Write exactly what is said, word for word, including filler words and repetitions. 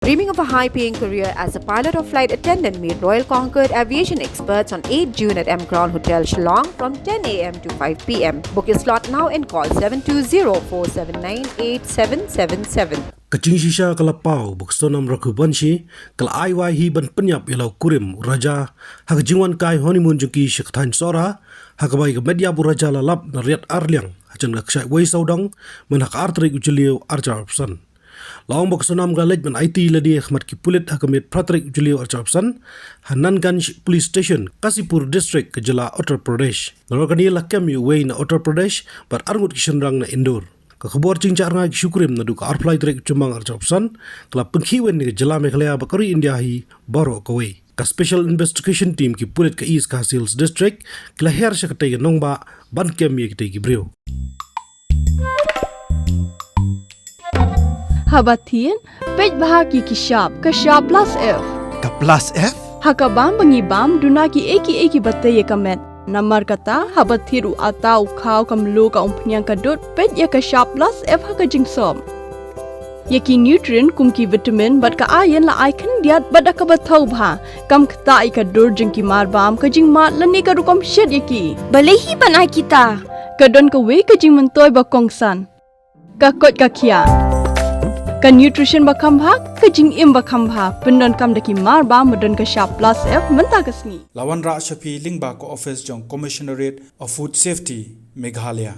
Dreaming of a high-paying career as a pilot or flight attendant? Meet Royal Concord Aviation Experts on eighth June at M Crown Hotel, Shillong, from ten a m to five p m. Book your slot now and call seven two zero four seven nine eight seven seven seven. Ka jingshisha ka la paw ba ka Sonam Raghuvanshi ka la ai wai hi ban pynïap ïa la u kurim u Raja ha ka jingwan kai honeymoon jong ki sha ka thaiñ Sohra, ha kaba ïa ka met ïap u Raja la lap na riat arliang hajan ka kshaid wei sawdong, myn ha ka ar tarik u Jylliew arhajar arphew san. La ong ba ka Sonam ka la leit ban aiti ïa lade ha khmat ki pulit ha ka miet phra tarik u Jylliew arhajar arphew san ha Nanganj Police Station, Kasipur District, ka jylla Uttar Pradesh. Nalor kane la kem ïa uwei na Uttar Pradesh bad arngut ki shynrang na Indore. Ka khubor jingjia rngai ki shu kurim naduh ka arphew lai tarik u Jymmang arhajar arphew san ka la pynkhih win ïa ka jylla Meghalaya bad ka ri India hi baroh kawei. Ka Special Investigation Team ki pulit ka East Khasi Hills District ki la her sha katei ka nongbah ban kem ïa kitei ki briew. Haba thied, peit bha ïa ki shap, ka shap Plus F. Ka Plus F? Ha ka bam ba ngi bam, duna kiei kiei kiba tei ïa ka met. Namar kata, haba thied u atta, u khaw, ka mluh, ka umphniang, ka dud, peit ïa ka shap Plus F ha ka jingsop. Ïa ki nutrient kum ki vitamin bad ka iron la ai khyndiat bad da kaba thaw bha, kam ktah ïa ka dur jong ki mar bam, ka jingmad lane ka rukom shet ïa ki. Balei hi ban ai kita? Ka don kawei ka jingmyntoi ba kongsan. Ka koit ka khiah. Ka nutrition ba kham bha, ka jingim ba kham bha, pyndonkam da ki mar bam ba don ka shap Plus F mynta ka sngi. La wanrah sha phi lyngba ka office jong Commissionerate of Food Safety, Meghalaya.